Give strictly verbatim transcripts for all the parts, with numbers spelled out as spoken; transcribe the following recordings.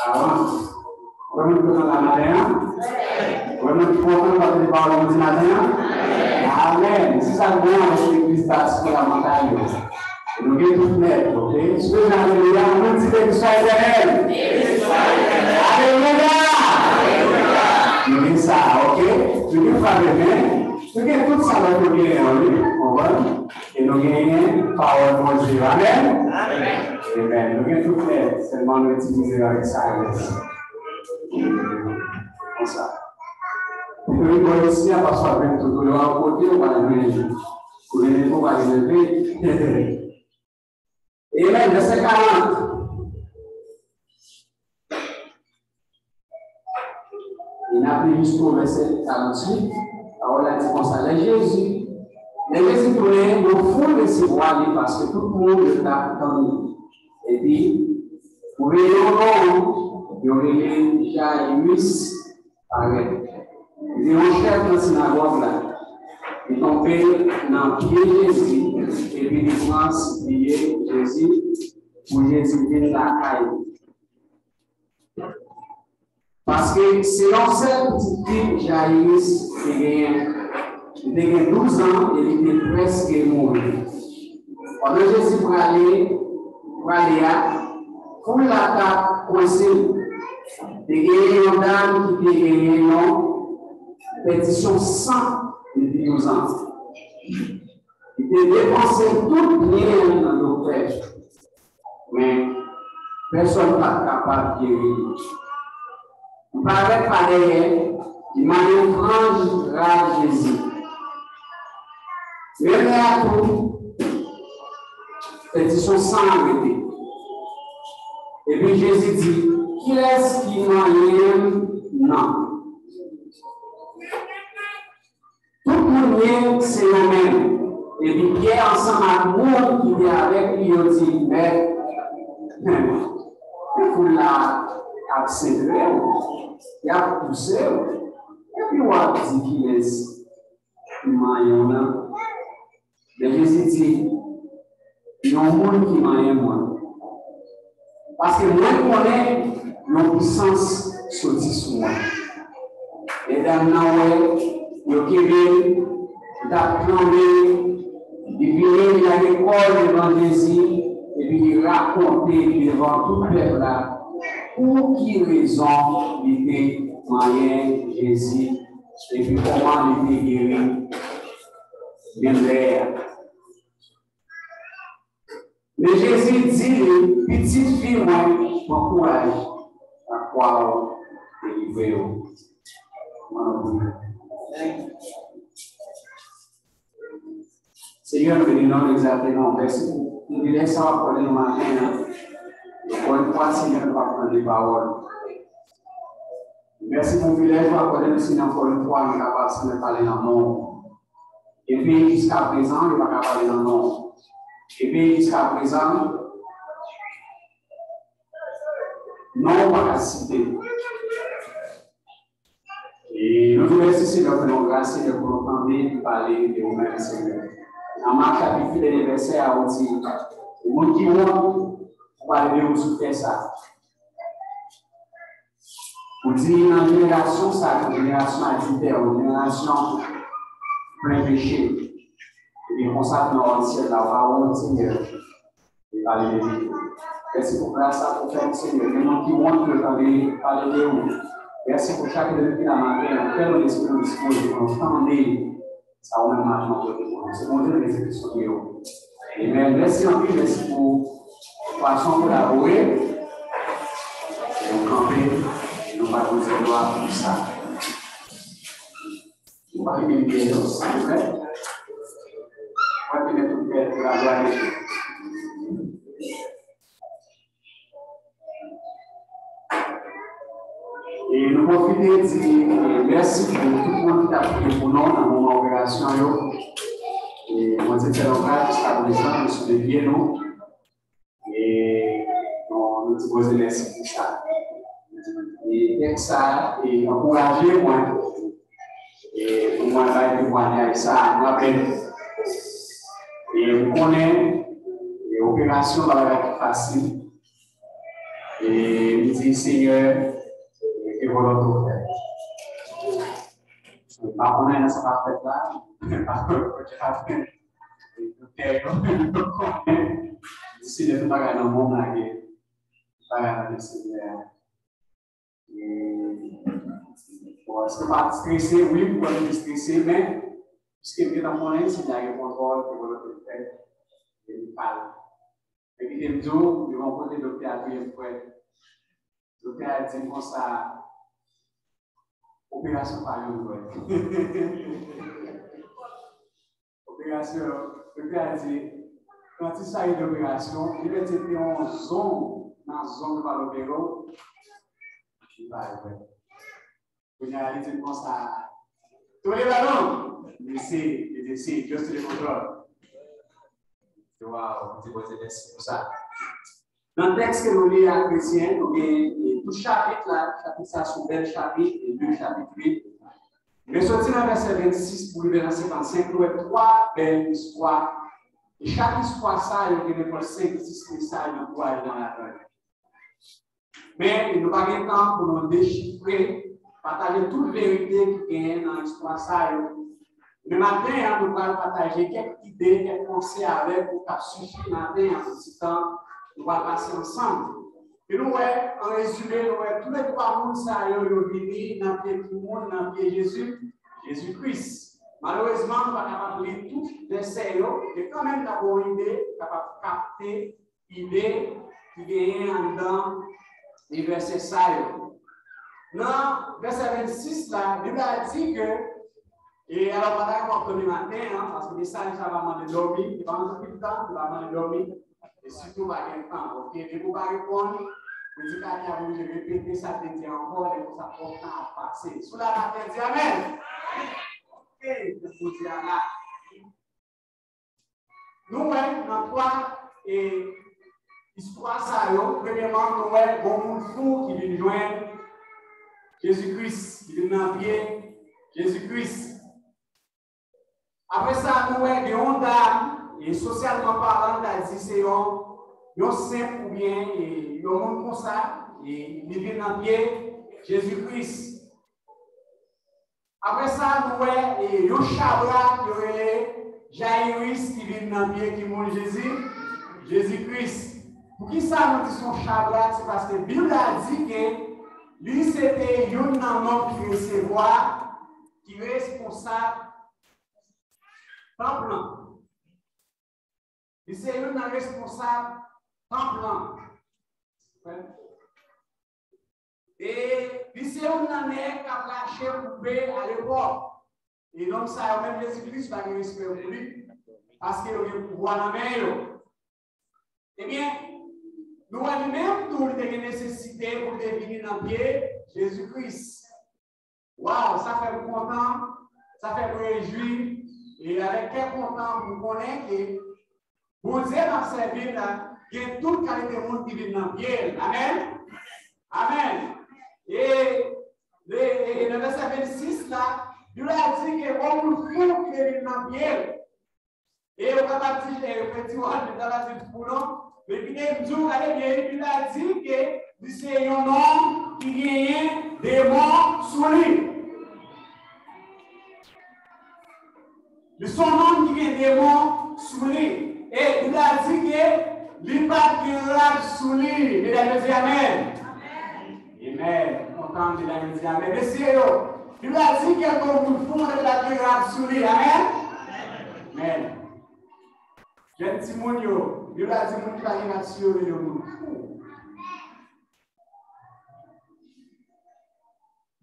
Avan. Ou wè moun ki kontan la maten an? Ou wè moun ki kontan paske li pawòl Bondye maten an? Amèn. Se sa k bon avèk legliz Diaspora Mantayou. Nou gen tout nèt, oke? Si w di alelouya, nou di beni swa Etènèl. Alelouya! Nou gen sa, oke? Nou gen frape men. Nou gen tout sa lòt nou genyen an, wi. Konprann? E nou genyen pawòl Bondye. Amèn? Amèn. Nou gen tout lèt, sèlman nou itilize yo avèk sajès. Konsa. Epi bò isi a, pastè ap jwenn tout. Ou lè w ap kote, ou pral jwenn. Ou vin pou w pral jwenn. Amèn. Vèsè karant. E n ap li jis pou vèsè karannwit. Pawòl la di konsa, lè Jezi, lè Jezi tounen, yon foul resevwa li paske tout moun yo t ap tann li. Epi, pou rele w non, yo rele Jayirus parèt. Li te yon chèf nan sinagòg la. Li tonbe nan pye Jezi, epi li pran sipliye Jezi pou Jezi vin lakay li. Paske se yon sèl pitit fi Jayirus te genyen. Li te gen douz an e li te prèske mouri. Pandan Jezi prale, prale a, foul la t ap kwense l. Te genyen yon dam ki te genyen yon pèdisyon san depi douz an. Li te depanse tout byen l nan doktè. Men, pèsòn pa t kapab geri li. Li parèt pa dèyè, li manyen franj rad Jezi. Menm lè a tou, pèdisyon san an rete. Epi Jezi di, kilès ki manyen m nan? Tout moun ye se yo menm. Epi Pyè ansanm ak moun ki te avèk li yo di, Mèt, men foul la ap sentre w, y ap pouse w, epi w ap di kilès ki manyen w nan? Men Jezi di, yon moun ki manyen mwen. Paske mwen konnen yon pisans soti sou mwen. Medam nan wè, yo kenbe l, li t ap tranble, li vini, li lage kò l devan Jezi, epi li rakonte devan tout pèp la pou ki rezon li te manyen Jezi, epi kòman li te geri menm lè a. Men Jezi di li, pitit fi mwen, pran kouraj, lakwa w delivre w. Senyè, nou beni non w, nou egzalte non w. Mèsi pou privilèj sa w akòde nou maten an. Ankò yon fwa, Senyè, nou p ap tande pawòl. Mèsi pou privilèj ou akòde nou, Senyè, ankò yon fwa, nou kapab, Senyè, pale nan non w. Epi jiska prezan, yo pa ka pale nan non w. Epi jiska prezan, non w pa ka site. E nou di mèsi, Senyè, fè nou gras, Senyè, pou nou tande epi pale de ou menm, Senyè. Nan Mak chapit uit, dènye vèsè a, ou di, moun ki wont pou pale de ou sou tè sa. Ou di nan jenerasyon sa, yon jenerasyon adiltè, yon jenerasyon plen peche. Epi konsa, nan syèl la, ou pa wont, Senyè, e pale de li. Mèsi pou gras sa pou fè, Senyè. Gen moun ki wont pou yo tande pale de ou. Mèsi pou chak de nou ki la maten an. Fè nou lespri nou dispoze pou nou tande sa ou menm maten an pote pou nou. Se Bondye nou respekte yo. Amen. Mèsi anpil, mèsi pou fason kolabore. Nou kanpe, nou pa poze glwa pou sa. Nou pa kite l byen, non, silvouplè. Nou pa kite tout pèp pou la glwa de Dye. E nou pwofite di, e, mèsi pou tout moun ki t ap priye pou nou nan moman operasyon yo. E Bondye fè nou gras jiska prezan, nou souleve pye nou. E nou, nou di Bondye mèsi pou sa. E tèks sa a, e, ankouraje mwen. E pou mwen bay temwayaj sa a, mwen menm. E m konnen, e operasyon pa bagay ki fasil. E m di, Senyè, ke volonte w fèt. M pa konnen sa k ap fèt la, m pa konnen doktè yo, m konnen. Senyè, tout bagay nan mond la, ke bagay nan men Senyè a. E, bon, èske m pa t strese? Wi, m kwè m te strese, men piske m gentan konnen Senyè a gen kontwòl, ke volonte l fèt, e m kalm. Men kite m di w, gen yon kote doktè a touye m, frè. Doktè a di m konsa, operasyon pa yon jwèt. Operasyon, doktè a di, pran ti sari de operasyon, li mete te yon zong nan zong yo pral opere w, li pa jwèt. Kounye a, li di m konsa, "Tole balon!" Li se, li di, "Se, just le control." Waw, m di Bondye mèsi pou sa. Nan tèks ke nou li a, kretyen, nou gen, e, tout chapit la, chapit sa se yon bèl chapit, e de chapit wi. Men soti nan vèsè vennsis pou rive nan senkannsenk, nou wè twa bèl istwa. E chak istwa sa yo gen nenpòt senk, sis mesaj nou pou al nan ladan yo. Men nou pa gen tan pou nou dechifre, pataje tout verite ki genyen nan istwa sa yo. Men maten an, nou pral pataje kèk ide, kèk konsèy avèk ou k ap sifi maten an, pou ti tan nou pral pase ansanm. E nou wè, an rezime, nou wè toulètwa moun sa yo, yo vini nan pye ki moun? Nan pye Jezi, Jezi Kris. Malerezman, nou pa kapab li tout vèsè yo, men kanmenm n ap gen yon ide, kapab kapte ide ki genyen anndan vèsè sa yo. Nan vèsè vennsis la, Bib la di ke, e alò, pa ta gen pwoblèm maten an, paske mesaj sa va mande dòmi, li pa mande anpil tan, li va mande dòmi, e sitou pa gen tan, oke? Depi w pa reponn, predikatè a oblije repete sa l te di ankò, lè konsa twòp tan ap pase. Si w la maten, di amèn. Oke, Bondye a la. Nou wè nan twa, e, istwa sa yo, premyèman, nou wè yon moun fou ki vin jwenn Jezi Kris, ki vin nan pye Jezi Kris. Apre sa, nou wè gen yon dam, e sosyalman palan, ta di se yon, yon senp oubyen, e, yon moun konsa, e, li vin nan pye Jezi Kris. Apre sa, nou wè, e, yon chabrak, yo rele Jayiris, ki vin nan pye ki moun? Jezi, Jezi Kris. Poukisa nou di se yon chabrak? Se paske Bib la di ke li se te youn nan nonm ki resevwa, ki responsab tanp lan. Li se youn nan responsab tanp lan. E li se youn nan nèg k ap rache koube alepòk. E nonm sa yo, menm Jezi Kris pa gen respè pou li, paske yo gen pouvwa nan men yo. Ebyen, nou wè li menm tou, li te gen nesesite pou li te vini nan pye Jezi Kris. Waw, sa fè m kontan, sa fè m rejwi, e avèk kè kontan pou konnen ke Bondye m ap sèvi la, gen tout kalite moun ki vin nan pye l. Amèn? Amèn. E, e, e, e nan vèsè vennsis la, Bib la di ke yon moun fou ki te vin nan pye l. E yo kapab di, e, yo fè ti wòl, yo kapab di fou non. Men kite m di w, gade byen, Bib la di ke li se yon nonm ki genyen demon sou li. Li se yon nonm ki gen demon sou li. E Bib la di ke li pa t gen rad sou li. Medam yo di amèn. Amèn. Kontan, medam yo di amèn. Mesye yo, Bib la di ke yon moun fou, li pa t gen rad sou li. Amèn. Amèn. Jèn timoun yo, Bib la di moun ki pa gen rad sou yo, yo moun fou.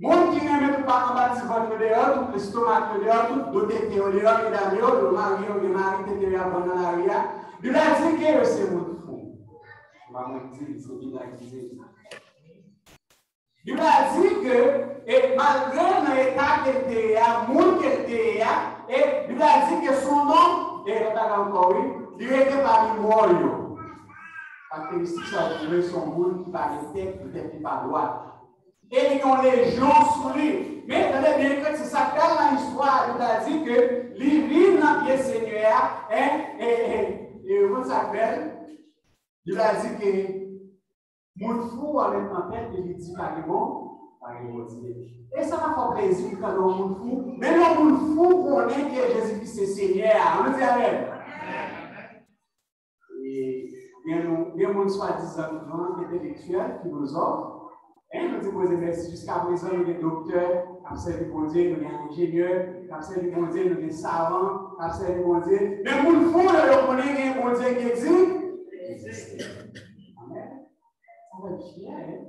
Moun ki renmen tout pa anba ti vant yo deyò, tout lestomak yo deyò, tout do tete yo deyò, medam yo, yo mari yo, gen mari tete yo ap vann nan lari a. Bib la di ke yo se moun fou. Se pa mwen ki di, se Bib la ki di. Bib la di ke, e malgre nan eta ke l te ye a, moun ke l te ye a, e Bib la di ke se yon nonm, e lòt bagay ankò wi, li rete pami mò yo. Karakteristik sa yo, se yon moun ki pa gen tèt, yon tèt ki pa dwat. E li gen yon lejyon sou li. Men, tande byen, kretyen, sa k bèl nan istwa a, Bib la di ke li vin nan pye Senyè a, en, e, e, e, ou konn sa k bèl? Bib la di ke Moun fou anlè nan tèt li, li di pa gen bon, pa gen Bondye. E sa pa fè w plezi pou tande yon moun fou? Menm yon moun fou konnen ke Jezi Kris se Senyè a. Ann di amèn. E gen nou, gen moun swadizan vivan, entelektyèl, filozòf. Hein, nou di Bondye mèsi, jiska prezan nou gen doktè k ap sèvi Bondye, nou gen enjenyè k ap sèvi Bondye, nou gen savan k ap sèvi Bondye. Men moun fou yo, yo konnen gen Bondye ki egzi-, egziste. Amèn. Sa fè m fyè, hein?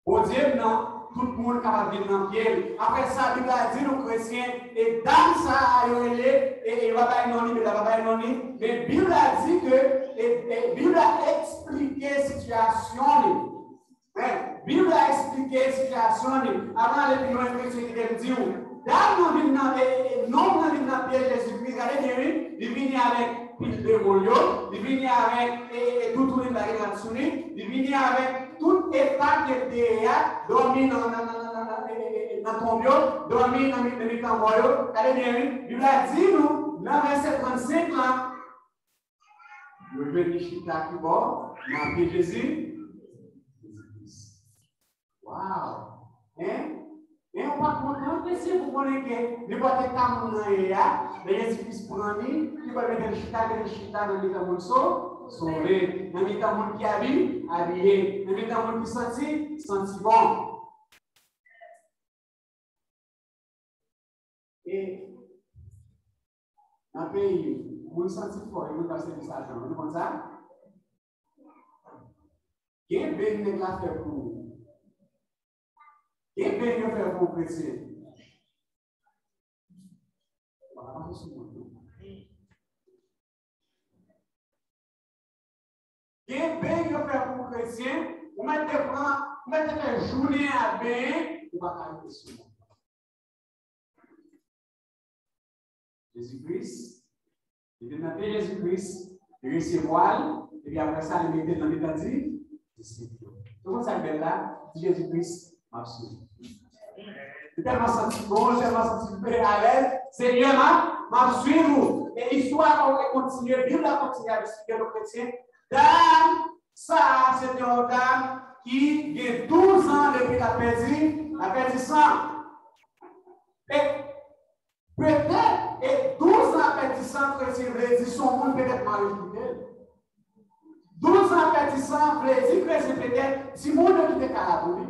Bondye m nan, tout moun kapab vin nan pye l. Apre sa, Bib la di nou kretyen, e dam sa a yo rele, e, e yo pa bay non li, Bib la pa bay non li, men Bib la di ke, e, e Bib la eksplike sitiyasyon li. Wi, Bib la eksplike sitiyasyon li. Avan ale pi lwen, kretyen, kite m di w, dam nan vin nan, e, e, e nonm nan vin nan pye Jezikri, gade byen wi, li vini avèk pil demon yo, li vini avèk, e, e, e toutou li, bagay rad sou li, li vini avèk tout eta ke l te ye a, dòmi nan, nan, nan, nan, nan, e, e, e, nan tonm yo, dòmi nan mi-, nan mitan mò yo. Gade byen wi, Bib la di nou, nan vèsè trannsenk lan, yo jwenn li chita ki bò? Nan pye Jezi. Jezi Kris. Waw! Hein? Men ou pa kontan, mesye, pou konnen ke nenpòt eta moun nan ye a, lè Jezi Kris pran li, li pral mete l chita, mete l chita nan mitan moun so-, sove, nan mitan moun ki abi-, abiye, nan mitan moun ki santi, santi bon. E nan peyi, moun santi fò, e moun k ap sèvi Satan. Ou konn sa? Gen beny nèg la fè pou ou. Gen beny yo fè pou ou, kretyen. Ou pa ka mache sou moun, non. Gen beny yo fè pou kretyen, ou mèt te pran, ou mèt te fè jounen a benyen, ou pa ka rete sou moun. Jezi Kris, li vin nan pye Jezi Kris, li resevwa l, epi apre sa, li mete l nan mitan di-, disip yo. Ou konn sa k bèl la? Di Jezi Kris, m ap swiv ou. Li tèlman santi bon, li tèlman santi byen alèz. Senyè, m ap, m ap swiv ou. E istwa a kontinye, Bib la kontinye ap eksplike nou kretyen. Dam sa a, se te yon dam ki gen douz an depi l ap pèdi, l ap pèdi san. E petèt, e douz an ap pèdi san, kretyen vle di se yon moun petèt mari kite l. Douz an ap pèdi san vle di kretyen petèt timoun yo kite kay la pou li.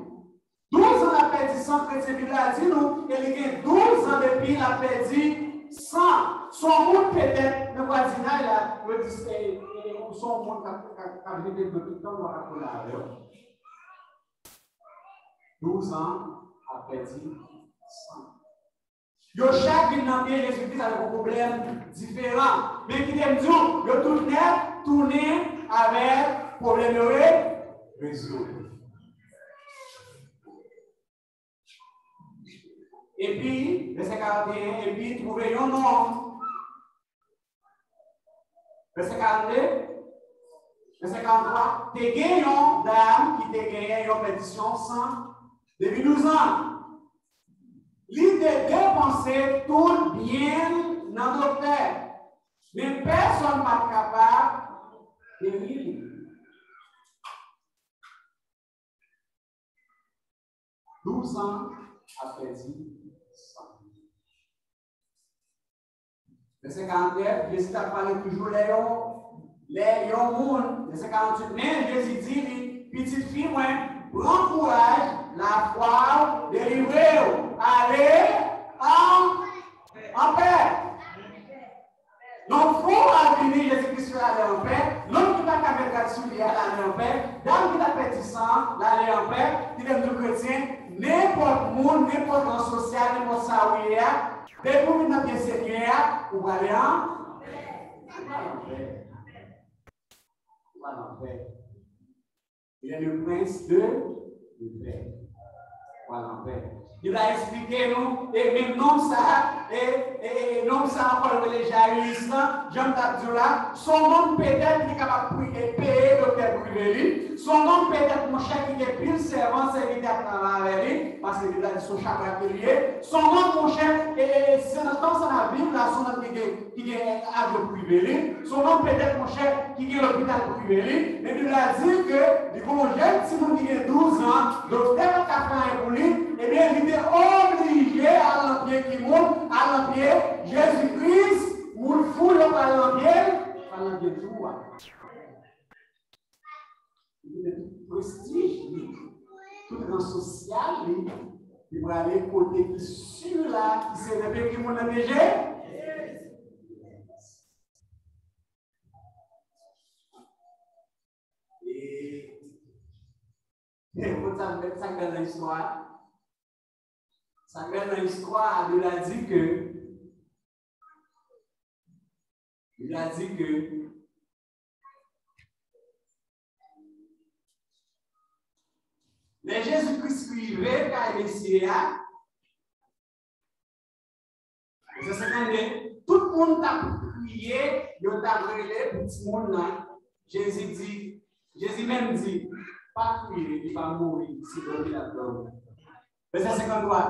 Douz an ap pèdi san, kretyen, Bib la di nou, e li gen douz an depi l ap pèdi san. Se yon moun petèt nan vwazinay la, yo di se, e, e, se yon moun k ap, k ap, k ap rete dlo tout tan, nou pa ka konnen avè l. Douz an ap pèdi san. Yo chak vin nan pye Jezi Kris avèk yon pwoblèm diferan. Men kite m di w, yo tout nèt tounen avèk pwoblèm yo re-, rezoud. Epi, vèsè karannteyen, epi twouve yon nonm. Vèsè karannde, vèsè karanntwa, te gen yon dam ki te genyen yon pèdisyon san depi douz an. Li te depanse tout byen l nan doktè, men pèsonn pa t kapab geri li. Douz an ap pèdi san. Vèsè karantnèf, Jezi t ap pale toujou lè yon, lè yon moun, vèsè karanntuit, men Jezi di li, pitit fi mwen, pran kouraj, lafwa w delivre w. Ale an, anpè. Donk, fou a vini, Jezi Kris fè l ale anpè. Nonm ki pa t ka met rad sou li a, l ale anpè. Dam ki t ap pèdi san an, l ale anpè. Kite m di w, kretyen, nenpòt moun, nenpòt ran sosyal, nenpòt sa ou ye a, depi w vin nan pye Senyè a, ou prale an, ou prale anpè. Ou prale anpè. Il est le prince de, de paix. Pral anpè. Li va eksplike nou, e menm nonm sa, e, e, e nonm sa ankò, yo rele Jayis lan, jan m t ap di w la, se yon nonm petèt ki kapab pri-, e peye doktè prive li, se yon nonm petèt, monchè, ki gen pil sèvan, sèvitè ap travay avè li, paske Bib la di se yon chabrak ke li ye, se yon nonm, monchè, e, e, e se nan tan sa n ap viv la, se yon nonm ki gen ki gen avyon prive li, se yon nonm petèt, monchè, ki gen lopital prive li, men Bib la di ke li gen yon jèn doktè pa t ka fè anyen pou li, ebyen, li te oblije al nan pye ki moun? Al nan pye Jezi Kris. Moun foul yo pral nan pye l, pral nan pye tou a. Li te tout prestij li, tout ran sosyal li, li prale kote ki si la ki se nan pye ki moun nan deje. E, e, konn sa, sa k bèl nan istwa a? Sa k bèl nan istwa a, Bib la di ke, Bib la di ke lè Jezi Kris rive kay mesye a, vèsè senkannde, tout moun t ap kriye, yo t ap rele pou timoun nan. Jezi di, Jezi menm di, pa kriye, li pa mouri, se dòmi l ap dòmi. Vèsè senkanntwa.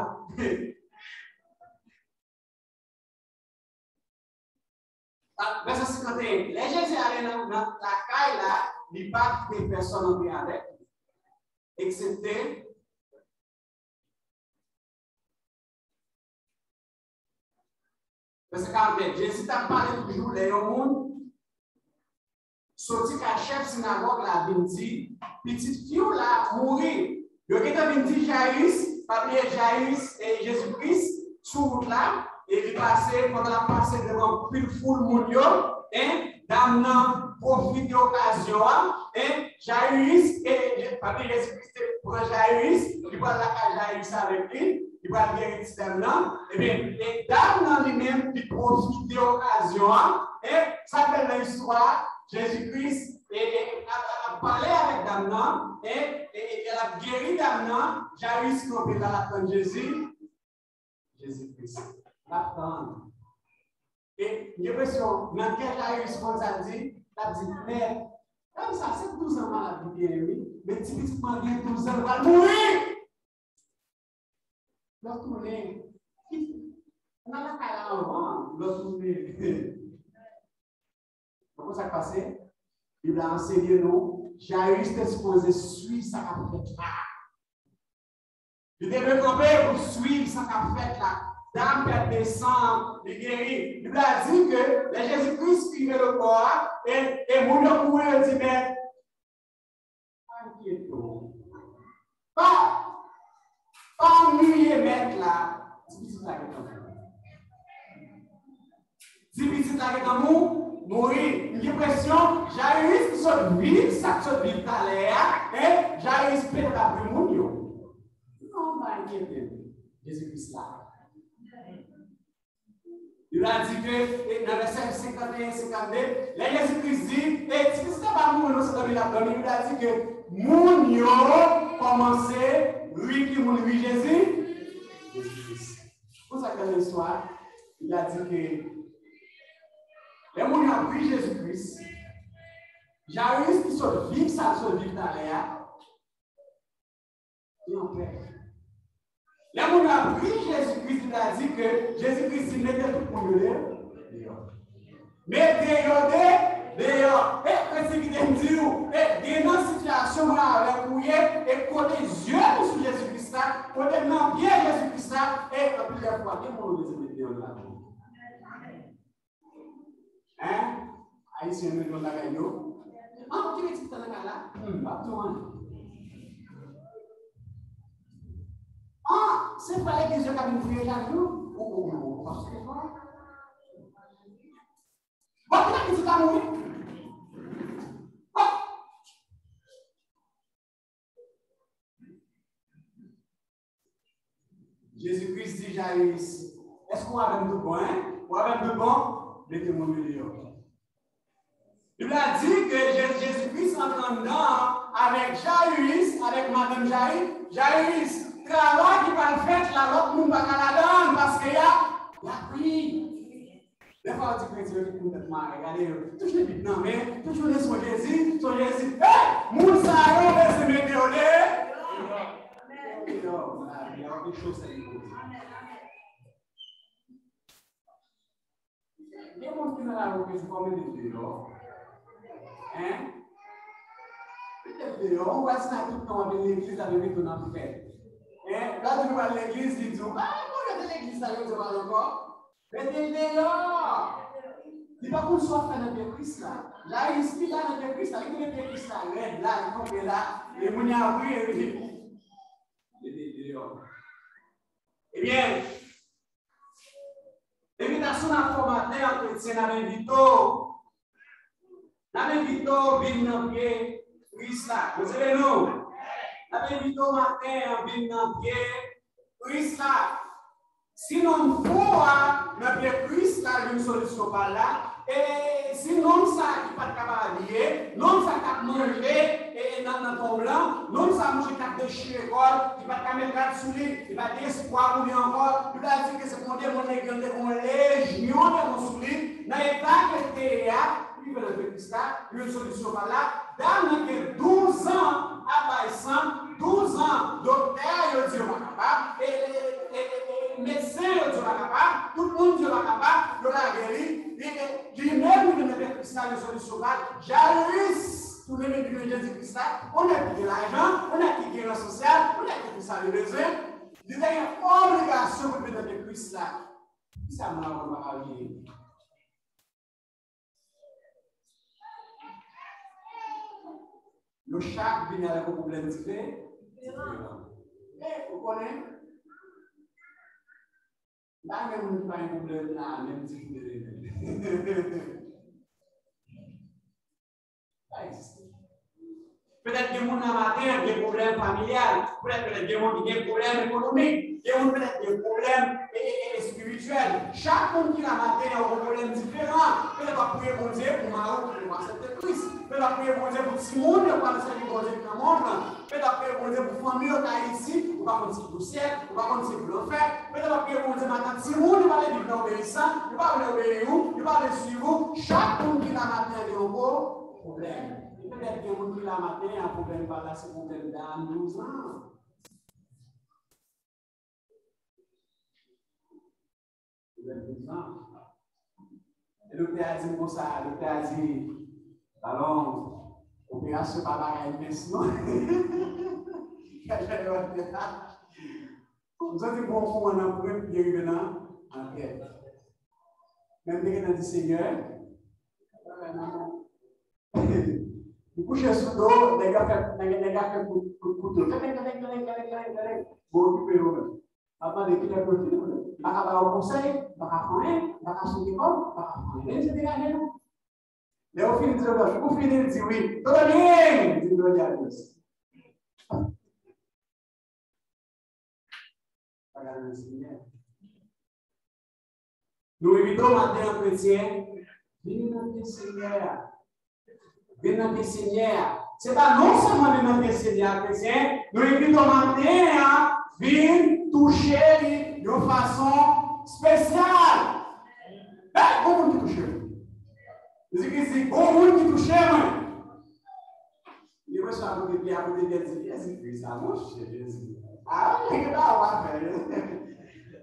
Vèsè senkanteyen. Lè Jezi ale nan, nan lakay la, li pa kite pèsonn antre avèk li, eksepte Vèsè karannsenk, Jezi t ap pale toujou lè yon moun soti kay chèf sinagòg la vin di, pitit fi w la mouri. Yo gentan vin di Jayis, pa bliye Jayis e Jezi Kris sou wout la, e li pase, pandan l ap pase devan anpil foul moun yo, en, dam nan pwofite okazyon an, en, Jayis, e, e, pa bliye Jezi Kris te pran Jayis, li pral lakay Jayis avèk li, li pral geri ti dam nan. Ebyen, e dam nan li menm, li pwofite okazyon an. E sa k bèl nan istwa a, Jezi Kris, e, e, ap, ap, ap pale avèk dam nan, e, e, e l ap geri dam nan, Jayis kanpe la, l ap tann Jezi. Jezi Kris, l ap tann. E m gen enpresyon, nan kè Jayis konn sa l di, l ap di, mèt, dam sa, se douz an malad li genyen, wi, men ti pitit mwen gen douz an, li pral mouri! Lè w tounen, ki, nan lakay la anvan, lè w tounen. Konprann sa k pase? Bib la ansenye nou, Jayis te sipoze swiv sa k ap fèt la. Li te dwe kanpe pou swiv sa k ap fèt la. Dam pèt de san, li geri. Bib la di ke lè Jezi Kris rive lòtbò a, e, e moun yo kouri, yo di, mèt, pa enkyete w. Pa, pa annuiye mèt la. Ti pitit la gentan mouri. Ti pitit la gentan mou, mouri. M gen enpresyon, Jayis ki sot viv, sa k sot viv talè a, en, Jayis petèt ap ri moun yo. Non, pa enkyete w. Jezi Kris la. Li la di ke, e, nan vèsè senkanteyen, senkannde, lè Jezi Kris di, e, ti pitit la pa mouri non, se dòmi l ap dòmi, li la di ke moun yo kòmanse ri ki moun ri Jezi? Jezi Kris. Pou sa k nan istwa, li la di ke lè moun yo ap ri Jezi Kris, Jayis ki sot viv sa l sot viv talè a, li anpè. Lè moun yo ap ri Jezi Kris, li ta di ke Jezi Kris di, mete tout moun yo de-, deyò. Mete yo de-, deyò. E, kretyen, kite m di w, e, gen nan sitiyasyon mwen avèk ou ye, e kote zye nou sou Jezi Kris la, kote n nan pye Jezi Kris la, e, anpil lè fwa, gen moun ou bezwen mete yo la. Hein? Ayisyen yo jwenn bagay yo. Ah, ou kite ti tan nan kay la? Hmm, m ap di w anyen. Ah, se frè legliz yo k ap vin fouye chak jou? Ou, ou, ou, ou, ou, w ap site fò. Bon, kite pitit la mouri. Bon. Jezi Kris di Jayis, èske w avè m tout bon, en? Ou avè m tout bon? Mete moun yo deyò. Bib la di ke Je-, Jezi Kris antre anndan an avèk Jayis, avèk madanm Jayis. Jayis, travay ki pral fèt la, lòt moun pa ka ladan l, paske y ap, y ap ri. Dèfwa yo di kretyen yo ki pou tèt mare, gade yo. Touche bib nan men, touche yo sonje Jezi, sonje Jezi. Hey! Moun sa yo bezwen mete yo de-, deyò. Deyò, deyò, deyò, de chosèt yo. Gen moun ki nan lari yo bezwen mete deyò. Hein? Mete l deyò, ou wè si nan tout tan w ap vin legliz, l ap envite w nan fèt. Hein? Lè w di nou pral legliz, li di w, "Ah, bon, rete legliz la, yo di w al ankò." Mete l deyò. Li pa konn sa w ap fè nan pye Kris la. Layis li la nan pye Kris la, li konnen pye Kris la rèd la, li kanpe la, e moun y ap ri, e ri. Mete l deyò. Ebyen, envitasyon n ap fè w maten an, kretyen, n ap envite w. N ap envite w vin nan pye Kris la. Bondye beni w. N ap envite w maten an, vin nan pye Kris la. Si nonm fou a nan pye Kris la jwenn solisyon pa l la, e si nonm sa ki pa t ka pa abiye, nonm sa k ap manje e, e nan, nan tonm lan, nonm sa manje k ap dechire kò l, ki pa t ka met rad sou li, li pa gen espwa pou li ankò, Bib la di ke se pou yon demon negri, te gen yon lejyon demon sou li, nan eta ke l te ye a, li rive nan pye Kris la, li jwenn solisyon pa l la, dam nan gen douz an ap bay san, douz an, doktè yo di yo pa kapab, e, e, e, e, e, medsen yo di yo pa kapab, tout moun di yo pa kapab, yo lage li, li, li, li menm li vin nan pye Kris la, jwenn solisyon pa l, Jayiris tounen vin jwenn Jezi Kris la, yon nèg ki gen lajan, yon nèg ki gen ran sosyal, yon nèg ki tout sa li bezwen, li te gen obligasyon pou l vin nan pye Kris la. Kisa moun ap pa bliye? Yo chak vini avèk yon pwoblèm dife-, diferan. E, ou konnen, m pa gen moun ki pa gen pwoblèm la, menm ti pwoblèm. Sa egziste. Petèt gen moun nan maten an gen pwoblèm familyal. Petèt, petèt gen moun ki gen pwoblèm ekonomik. Gen moun petèt gen pwoblèm e, e, e, espirityèl. Chak moun ki la maten an gen yon pwoblèm diferan. Petèt w ap priye Bondye pou mari w ki poko aksepte Kris. Petèt w ap priye Bondye pou timoun yo pral sèvi Bondye ki nan mond lan. Petèt w ap priye Bondye pou fanmi yo k Ayiti, ou pa konn si pou syèl, ou pa konn si pou lanfè. Petèt w ap priye Bondye matant timoun yo pa vle viv nan obeyisan, yo pa vle obeyi w, yo pa vle swiv ou. Chak moun ki la maten an gen yon gwo pwoblèm. E petèt gen moun ki la maten an, pwoblèm pa l la se pwoblèm dam douz an. Pwoblèm douz an. E doktè a di m konsa, doktè a di, Balon, operasyon pa bagay mens non. M santi bon kouman nan pwen, li rive nan, nan tèt. Men m te gentan di, Senyè, li kouche sou do, nèg la fè, nèg, nèg la fè kout, kout, kout kouto. Tèlèng, tèlèng, tèlèng, tèlèng, tèlèng, tèlèng. Bon, okipe yo menm. M ap mande kilè pou yo fini, m pa ka ba yo konsèy, m pa ka fè anyen, m pa ka sote kò m, m pa ka fè anyen. Men misye degaje nou. Lè yo fini, di yo, ou fini, li di wi. Tout va bien! Di yo, Glwa a Dye. Pa gade nan Senyè. Nou envite w maten an, kretyen, vin nan pye Senyè a. Vin nan pye Senyè a. Se pa non sèlman vin nan pye Senyè a, kretyen, nou envite w maten an, vin touche li yon fason espesyal. Hey, gon moun ki touche m. Jezikri di, gon moun ki touche mwen. Li resevwa kote pye a, kote pye a di, Jezikri sa, monchè, Jezi. A, nèg la ou pa fè, Jezi.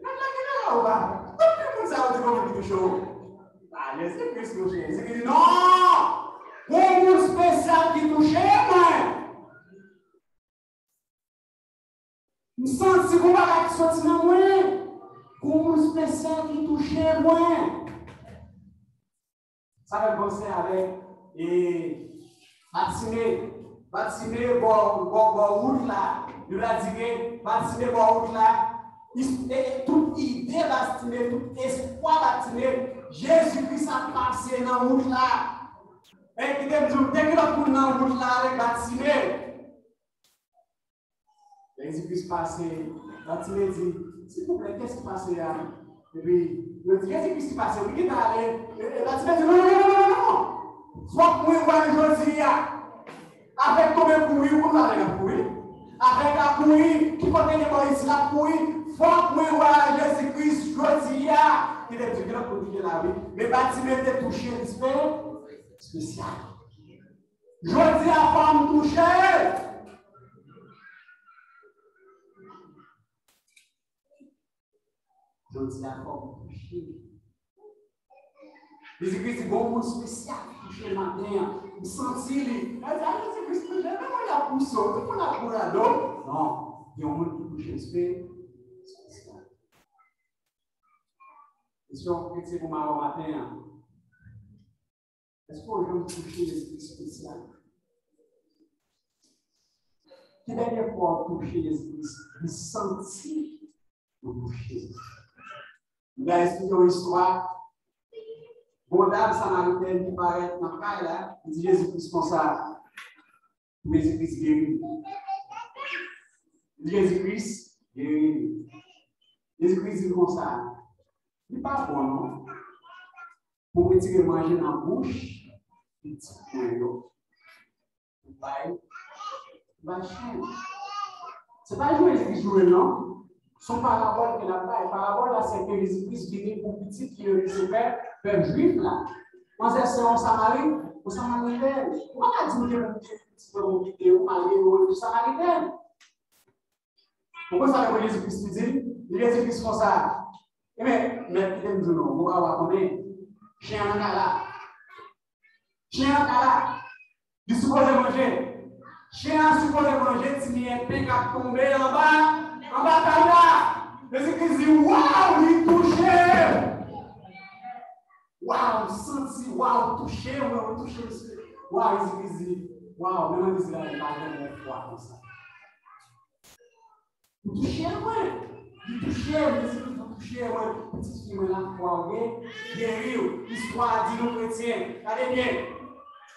Nèg la ki la ou pa fè. Tout moun sa yo di kòman ki touche w. A, Jezikri, monchè. Jezikri di, non! Gon moun espesyal ki touche mwen. M santi gon bagay ki soti nan mwen. Gon moun espesyal ki touche mwen. Sa fè m panse avèk, e, Batime. Batime bò, bò, bò wout la. Bib la di ke Batime bò wout la. Is-, e, e, tout ide Batime, tout espwa Batime, Jezikri ap pase nan wout la. E kite m di w, te gen lòt moun nan wout la avèk Batime. Lè Jezikri pase, Batime di, silvouplè, kiyès ki pase a? Epi, yo di, Jezikri pase, wi, ki ta ale. E, e Batime di, non, non, non, non, non, non. Fòk mwen wè l jodi a. Avèk konbyen kouri, ou konn avèk ap kouri. Avèk ap kouri, ki kote gen bò isi l ap kouri. Fòk mwen wè Jezikri jodi a. Ki te di, gen lòt moun ki te la, wi. Men Batime te touche espe-, espesyal. Jodi a, fò m touche. Jodi a, fò m touche. Jezikri di, gon moun espesyal ki touche maten an. Ou santi li. Lè di a Jezi Kris touche, men mwen ap pouse w, tout moun ap bourado. Non, gen yon moun ki touche l espesyal. Kesyon kretyen pou m avè w maten an. Èske w janm touche Jezi Kris espesyal? Ki dènye fwa w touche Jezi Kris? Li santi ou touche. M ta esplike yon istwa. Gon dam samaritèn ki parèt nan kay la, li di Jezi Kris konsa, pou Jezi Kris geri li. Li di Jezi Kris geri li. Jezi Kris di l konsa, li pa bon non pou retire manje nan bouch pitit mwen yo. Bay, bay chen. Se pa jwe Jezi Kris jwe non. Se yon parabòl ke l ap bay. Parabòl la se ke Jezi Kris vini pou pitit ki rete se pèp, pèp jwif la. Manzè se yon Samari, yon Samaritèn. Ou pa ka di m ke pou pitit mwen ou kite ou marye ou yon Samaritèn. Ou konn sa ke Jezi Kris li di? Li Jezi Kris konsa. Ebyen, mèt kite m di w non, mwen pa konnen. Chen an nan kay la. Chen an ka la. Li sipoze manje. Chen an sipoze manje ti miyèt pen k ap tonbe anba, anba tab la. Jezi Kris di, waw, li touche m. Waw, m santi, waw, touche m, waw, touche m. Waw, Jezi Kris di, waw, men mwen di la, li pa janm gen fwa konsa. Ou touche mwen. Li touche mwen, Jezi Kris di touche mwen. Pitit fi mwen, lafwa w gen, geri w. Istwa a di nou kretyen, gade byen.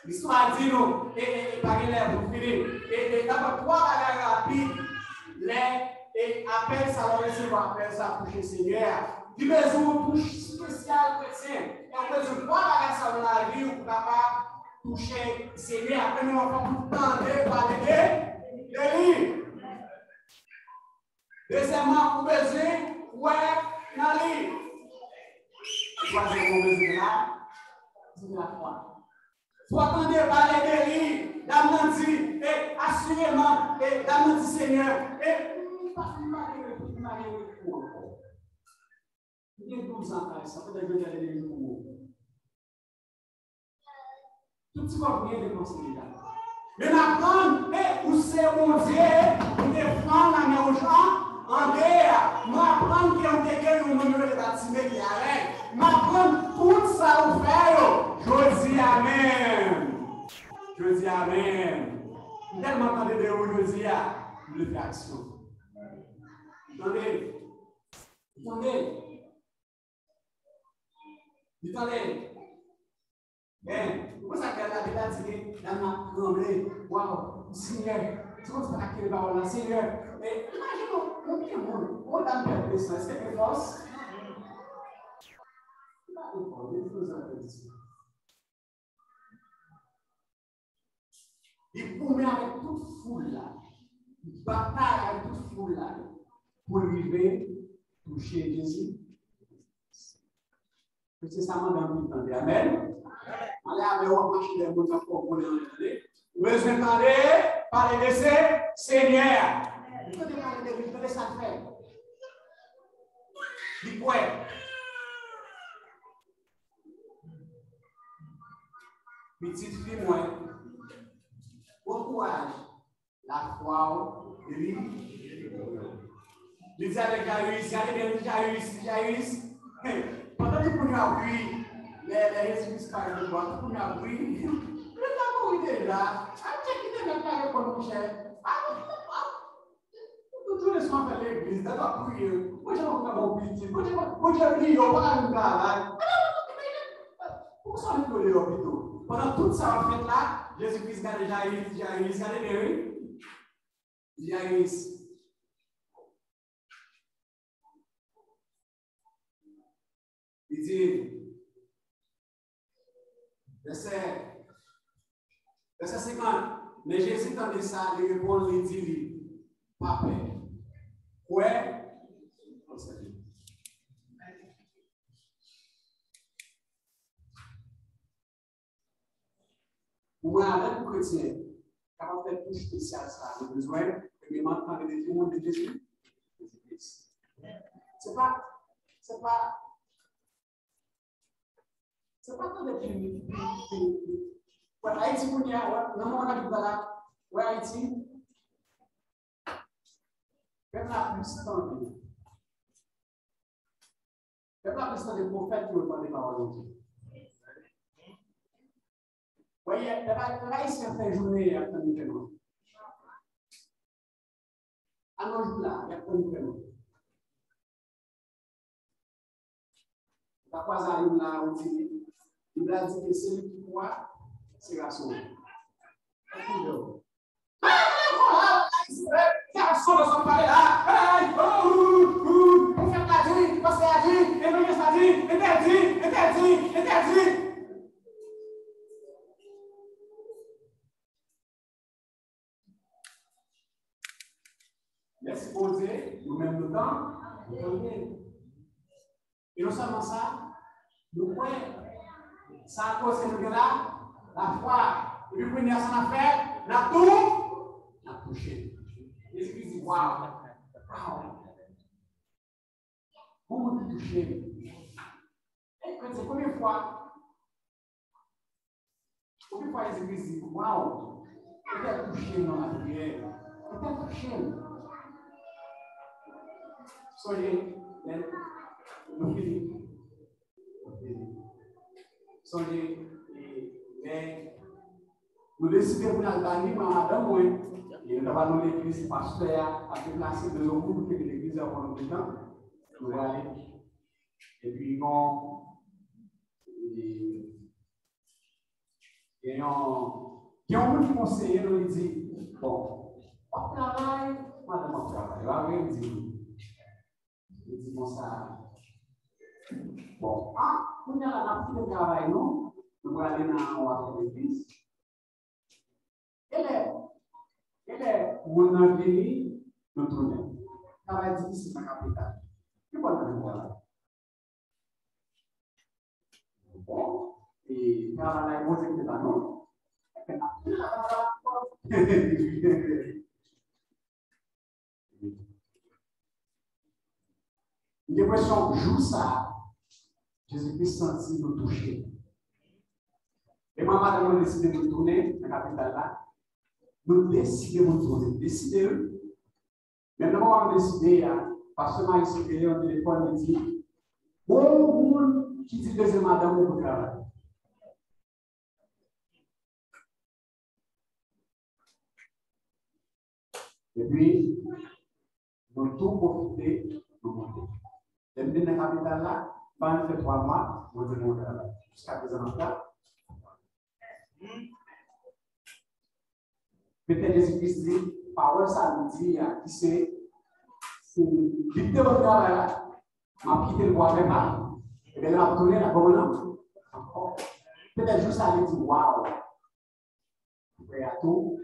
Istwa a di nou, e, e, e pa gen lè pou fini. E, e, n ap pran twa bagay rapid. Lè, e, apèl sa, lè w resevwa apèl sa, touche Senyè a. Li bezwen yon touch espesyal kretyen. E w bezwen twa bagay sa nan lavi w pou kapab touche Senyè a. Premyèman, fòk ou tande pale de, de li. Dezyèmman, ou bezwen kwè nan li. Twazyèmman, ou bezwen gen la, gen lafwa. Fò w tande pale de li. Dam nan di, e asireman, e dam nan di, Senyè, e m pa, m pa gen rekou, m pa gen rekou ankò. M gen douz an kay sa, poutèt jodi a te gen jou pou ou. Tout ti kòb gen depanse deja. Men m aprann, e ou se Bondye, ou te fann Lamè Wouj lan an de a. M aprann ke ou te gen yon moun yo rele Batime ki avèg. M aprann tout sa ou fè yo. Jodi a menm. Jodi a menm. M tèlman tande de ou jodi a, m vle fè aksyon. Tande. Tande. Li tande. Men, ou konn sa k fè Labib la di ke dam nan ap tranble. Waw, Senyè, se konsa pa ta kenbe pawòl la, Senyè. Men, imajine w, yon grenn moun, yon dam pèp de san, èske gen fòs? Li pa gen fòs, li di nou sa l fè di. Li goumen avèk tout foul la. Li batay avèk tout foul la pou l rive touche Jezi. Mesye, sa mande anpil tande. Amèn. Ale avè w ap mache lè moun nan fò konnen anyen tande. Ou bezwen tande pale de se Senyè a. Ou tande pale de li, tande sa l fè. Li kwè. Pitit fi mwen, pran kouraj, lafwa w li. Li di avèk Jayis, gade byen, li di Jayis, li di Jayis, pandan tout moun yo ap ri, lè, lè Jezi Kris parèt devan, tout moun yo ap ri. Li ta mouri deja. Al tcheke deja, pa reponn, monchè. Al, al, al. Tout jounen sou afè legliz, gade w ap priye. Bondye pa ka ba w pitit. Bondye pa, Bondye bliye w, pa ka jwenn travay. Poukisa w met dlo deyò pito? Pandan tout sa w ap fèt la, Jezi Kris gade Jayis, Jayis, gade byen, wi. Jayis. Li di, vèsè, vèsè senkant, men Jezi tande sa, li reponn, li di li, pa pè, kwè, Pou mwen avèk yon kretyen kapab fè touch espesyal sa a, nou bezwen, premyèman, tande de ki moun? De Jezi. Jezi Kris. Se pa, se pa, se pa tande ki, ki, ki, ki, Wè Ayiti kounye a, wè, nan moman n ap viv la, wè Ayiti. Pèp la plis tande. Pèp la plis tande pwofèt ke yo tande pawòl Bondye. Wè, yè, pèp, pèp ayisyen fè jounen y ap tann gouvènman. Al nan jou la, y ap tann gouvènman. Ou ka kwaze a youn la, ou di, Bib la di ke seli ki pou a, se gason. Gason de sa pale la. Pwofèt la di, pastè a di, evanjelis la di, entèdi, entèdi, entèdi. Mèsi Bondye, nou menm nou tan, nou tande. E non sèlman sa, nou kwè, sa koze nou gen la, lafwa. Epi kounye a sa n ap fè, n ap tou, n ap touche. Jezikri di, waw, waw. Pou moun ki touche m. E kretyen, konbyen fwa, konbyen fwa Jezikri di, waw, Etè touche m nan lapriyè, Etè touche m. Sonje, lè nou fini, nou fini. Sonje, e, lè nou deside pou n al ba li, mwen, madanm mwen, e nou t ap al nan legliz, pastè a ap deplase de Zokou pou te gen legliz la pou nou gentan. Nou prale. Epi, bon, e, gen yon, gen yon moun ki konseye nou, li di, bon, w ap travay, madanm ap travay, w ap travay, li di, Li di konsa, bon, a, kounye a la, n ap kite travay nou, nou prale nan yon afè legliz. E lè, e lè moun nan vini, nou tounen. Travay difisil nan kapital. Ki bò n ap jwenn travay? Bon, e travay la, e Bondye ki te ba nou. N ap tounen travay la ankò. M gen enpresyon jou sa a, Jezikri santi nou touche. E mwen, madanm mwen deside nou tounen nan kapital la. Nou deside nou tounen. Deside, wi. Men nan moman nou deside a, pastè Maris rele yon telefòn, li di, bon, moun ki di dezyèm madanm ou pou travay. Epi, nou tou pwofite, nou monte. Lè m vin nan kapital la, m pa menm fè twa mwa, mwen te nan travay. Jiskaprezan, m ap travay. Petèt Jezikri di, pawòl sa a nou di a, ki se, se li ki te ban travay la, m ap kite l pou afè pa l. Ebyen, lè m ap tounen, l ap ban mwen nan ankò. Petèt jou sa a, li di, waw! Frè a tou.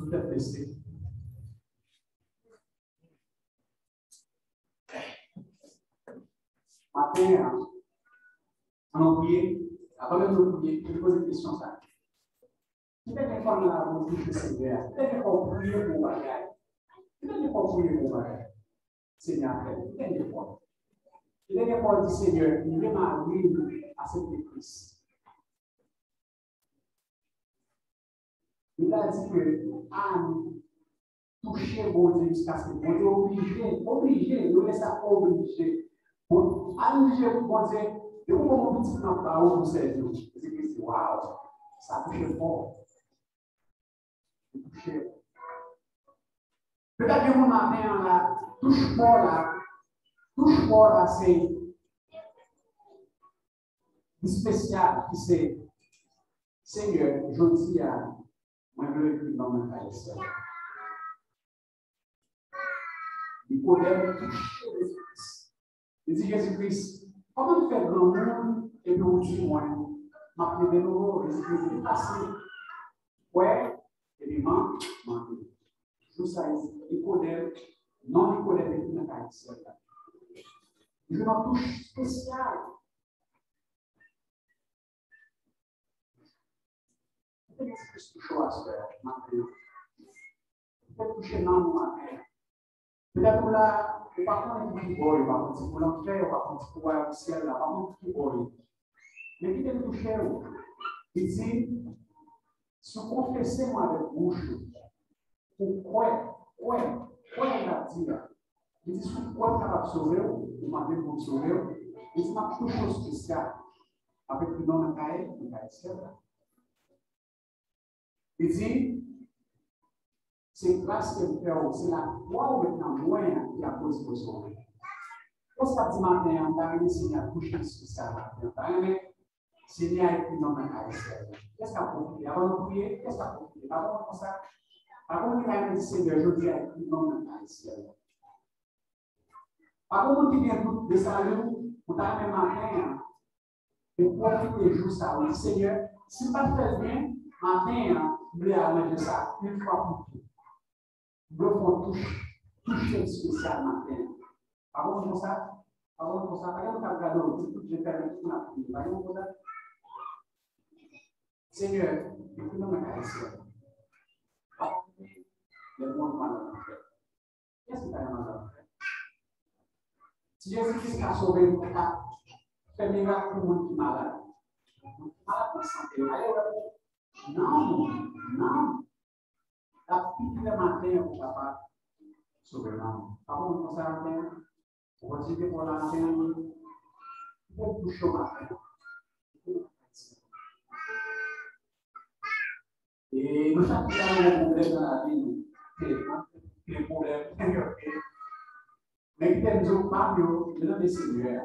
Tout tèt bese. Maten an, ann nou priye. Avan menm nou priye, nou poze kesyon sa. Ki dènye fwa nou la pou touche Senyè a? Ki dènye fwa w priye pou yon bagay? Ki dènye fwa w priye pou yon bagay? Senyè a fè l. Ki dènye fwa? Ki dènye fwa w di, Senyè, m remari m aksepte Kris? Bib la di ke Ann touche Bondye jiskaske Bondye oblije, oblije, nou rele sa oblije. Bon, Ann oblije pou Bondye, depi w pran yon pitit nan bra w pou sèvi w. Jezikri di, waw, sa touche fò. Li touche. Petèt gen moun maten an la, touch pa w la, touch pa w la se espesyal ki se, Senyè, jodi a, mwen vle epi nan men kay sèl. Nikodèm touche Jezi Kris. Li di Jezi Kris, kòman m fè granmoun epi w di mwen, m ap leve nouvo? Jezi Kris di, pase, kwè, epi man, mande. Jou sa a, Nikodèm, non Nikodèm ekri nan kay sèl la. Li jwenn yon touch espesyal. Petèt Jezi Kris touche w aswè a, maten an. Petèt touche nanm ou maten an. Petèt ou la, Ou pa konnen pou ki bò yo, pa konn si pou lanfè, ou pa konn si pou wayòm syèl la, pa konn pou ki bò yo. Men kite m touche w. Li di, si w konfese mwen avèk bouch ou, ou kwè, kwè, kwè nan sa w ap di a. Li di, si w kwè m kapab sove w, ou mande m pou m sove w. Li di, m ap touche w espesyal avèk non nan kay, nan kay syèl la. Li di, se gras ke m fè w, se lafwa w met nan mwen an ki akoz mwen sove. Kiyès k ap di maten an, m ta renmen Senyè a touche espesyal maten an, m ta renmen Senyè a ekri non m nan kay syèl la? Kiyès k ap pwofite? Avan nou priye, kiyès k ap pwofite? Pa gen moun konsa? Pa gen moun ki ta renmen di Senyè, jodi a ekri non m nan kay syèl la? Pa gen moun ki gen dout de sali w, ou ta renmen maten an, ou pwofite jou sa a, ou di, Senyè, si m pa t fè l byen, maten an, m vle al manje sa yon fwa pou tout. M vle w fè yon touch, touche m espesyal maten an. Pa gen moun konsa? Pa gen moun konsa? Pa gen moun k ap gade w, di tout je fèmen, tout moun ap priye. Pa gen moun konsa? Senyè, ekri non m nan kay syèl la. Lè moun malad. Kiyès ki pa gen malad? Si Jezi Kris ka sove nou, li ka fè mirak pou moun ki malad. Moun ki malad nan sante, ale wè pou nanm ou, nanm. L ap pi klè maten an pou kapab sove nanm ou. Pa gen moun konsa maten an? Opòtinite pou w la maten an, pou w touche w maten an. E nou chak ki gen yon pwoblèm nan lavi nou, telefòn, gen pwoblèm, ok. Men kite m di w, pa m yo, yo nan men Senyè a.